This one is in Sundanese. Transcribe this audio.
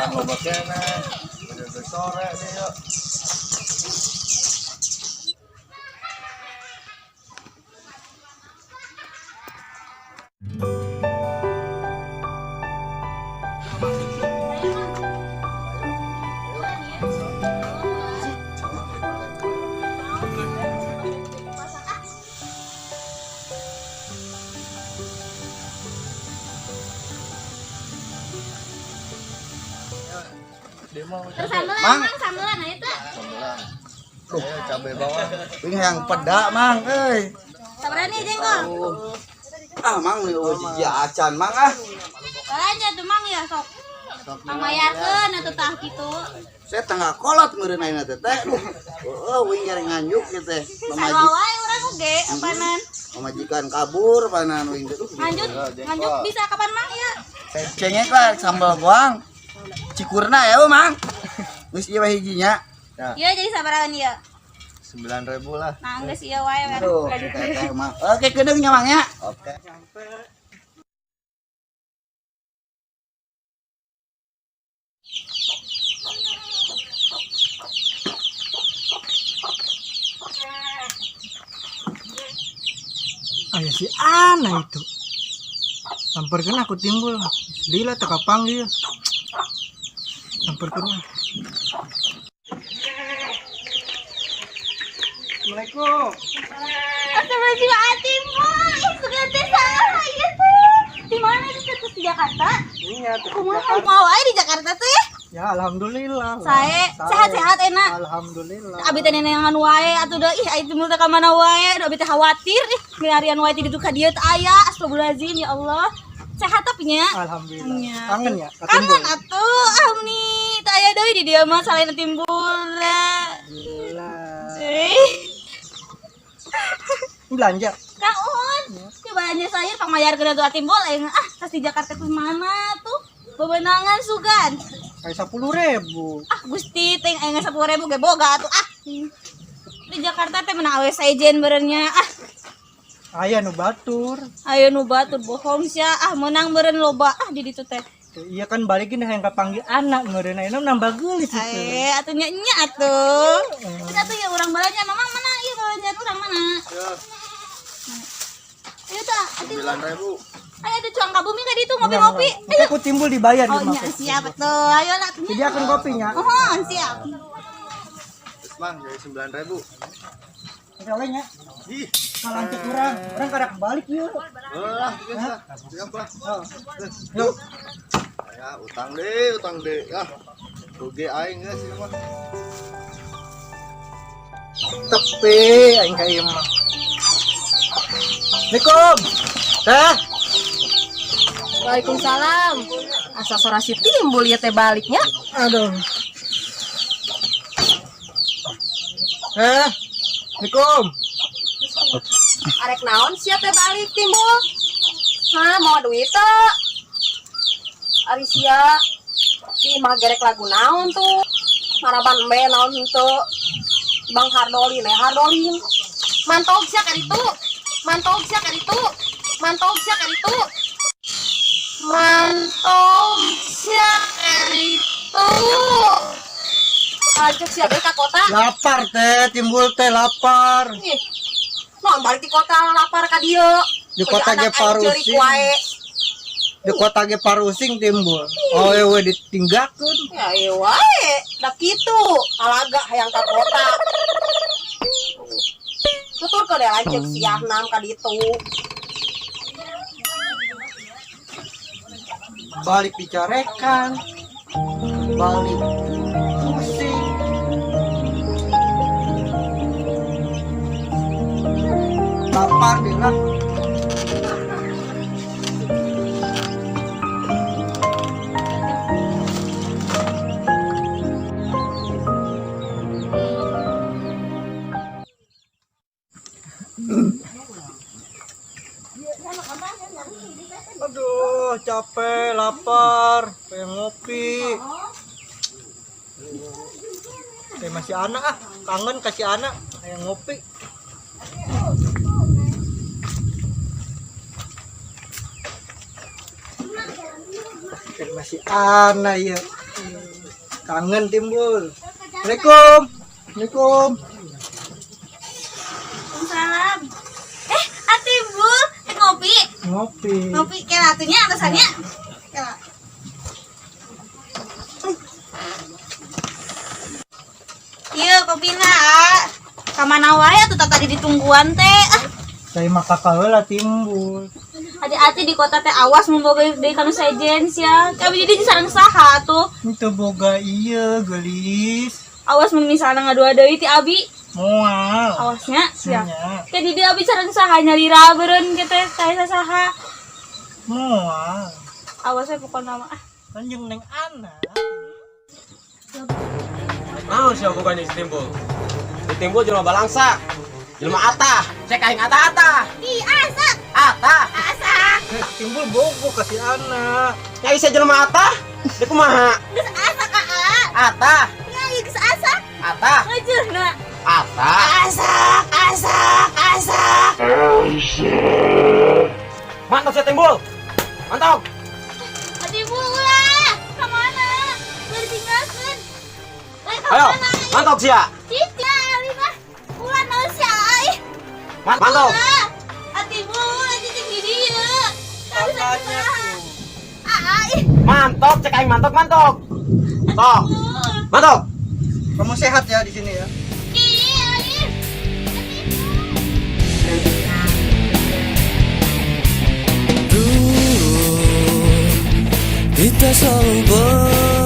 Kontrakan loba keneh. Udah sore nih yuk. Dia mau Terus sambelan, Mang. Mang, sambelan nah itu. sambelan. Ayo cabai bawang. Wing yang peda mang euy. Sabaraha nih jengkol? Ah mang eueuh jiji acan mang ah. Belanja tuh Mang ya sok. Pangmayarkeun atuh tah kitu. Saya tengah kolot meureun ayeuna teh teh. Heeh, wing gareng nganjuk kieu teh. Sarua wae urang oge apanan. Pamajikan kabur panan wing teh. Nganjuk, nganjuk bisa kapan Mang ya? Cengek lah sambal goang. Cikurna ya mang. Geus ieu we hijinya. Iya jadi sabaraha ieu? 9.000 lah. Nah, geus ieu wae we. Tuh, teh mang. Oke, kedeung nya mang ya. Oke. Aya si Ana itu. Samperkeun aku timbul. Lila teu kapanggil. Samperkeun ah. Assalamualaikum. Astagfirullahaladzim, Mang. Ih, sugan teh saha ieu teh? Di mana itu teh di Jakarta? Iya, teu Kumaha mau wae di Jakarta teh? Ya, alhamdulillah. Sae, sehat-sehat enak. Alhamdulillah. Abi teh neneangan wae atuh da ih aya timbul teh ka mana wae, da abi teh khawatir ih milarian wae ti ditu ka dieu teh aya. Astagfirullahaladzim ya Allah. Sehat tapi nya? Alhamdulillah. Nya. Kangen ya? Ka Timbul? Kangen atuh, ah nih teu aya deui di dieu mah salain timbul. Alhamdulillah. Eh, Belanja. Kang Un, coba belanja sayur pangmayarkeun atuh timbul aing ah tas di Jakarta tuh mana tuh? Bebenangan sugan. Kayak 10.000. Ah Gusti teh aing 10.000 ge boga atuh ah. Di Jakarta teh menang awe sejen beureunya ah. Aya nu batur. Ayo nu batur bohong sia ah menang beureun loba ah di ditu teh. Iya kan balikin yang kapanggil anak meureun ayeuna nambah geulis itu. Eh atuh nya nya atuh. Terus atuh ya urang balanja mamang mana ieu balanjaan urang mana? Ayo tah, atuh. 9.000. Ayo atuh cuang ka bumi ka ditu ngopi-ngopi. Ayo. Aku timbul dibayar Oh di nya siap atuh. Ayo lah atuh. Sediakan kopinya. Mohon siap. Terus mang jadi 9.000. Kalanya Ih, kalau lanjut kurang, orang karak balik yuk. lah, geus lah. Siap lah. Oh. Geus. Yuk. Ya, utang deh, utang deh. Ah. Rugi aing geus ieu mah. Tepi aing ka ieu mah. Assalamualaikum. Teh. Waalaikumsalam. Asa sora si timbul ya teh baliknya. Aduh. Eh. Assalamualaikum. Arek naon sia teh balik timbul? Hah, mau duit teu? Ari sia di imah gerek lagu naon tuh? Maraban embe naon henteu? Bang Hardolin eh Hardolin. Mantog sia ka ditu. Mantog sia ka ditu. Mantog sia ka ditu. Mantog sia ka ditu. Lanjut sia deui ka kota. Lapar teh, timbul teh lapar. Ih, naon balik di kota lapar ka dieu. Di kota ge Anak aing ceurik parusing. wae. Di kota ge parusing timbul. Oh, we ditinggalkeun. Ya ieu wae, da kitu. Alaga hayang ka kota. Tutur ke deh lanceuk siah nam ka ditu. Balik dicarekan. Balik pusing. Lapar deh lah. Aduh, capek, lapar, pengen ngopi. Masih anak ah, kangen kasih anak, pengen ngopi. Masih anak ya. Kangen timbul. Assalamualaikum. Assalamualaikum. Salam. Eh, Atimbul, eh ngopi. Ngopi. Ngopi kela atuh nya atasannya. Kela. Iya, kopina. Ah. Kamana wae atuh tadi ditungguan teh. Ah, Saya mah kakak heula timbul. hati-hati di kota teh awas membawa deui kanu sejen sia. Kami jadi sareng saha atuh. Itu boga iya gelis. Awas mun misalna ngadua deui ti abi. Moal. Awasnya sia. Nya. Teh di dieu abi sareng saha nyalira beureun kitu teh saha. Moal. Awas we pokona mah. Ah. Kan jeung neng anak. Naon sih bukan si timbul. Si timbul jelema balangsa. Jelema atah. Cek aing atah-atah. Ih, asak, Atah. asak. Timbul bogo kasih anak. Nya isa jelema atah. Di kumaha? Geus asak aa. Atah. Nya ieu geus asak. Atah. Ngajeuna. Atah. Asak, asak, asak. Mantap si timbul. Mantap. Atimbul ulah. Ka mana? Ulah ditinggalkeun. Eh, ka Ayo, mana? mantap sia. Cici, abi mah. Ulah naon sia ih. Mantap. Ulah. Atimbul ulah cicing di dieu. Kami saha. Aa ih. Mantap cek aing mantap mantap. Tok. Mantap. Kamu sehat ya di sini ya. Ih, ih. Dulu kita selalu ber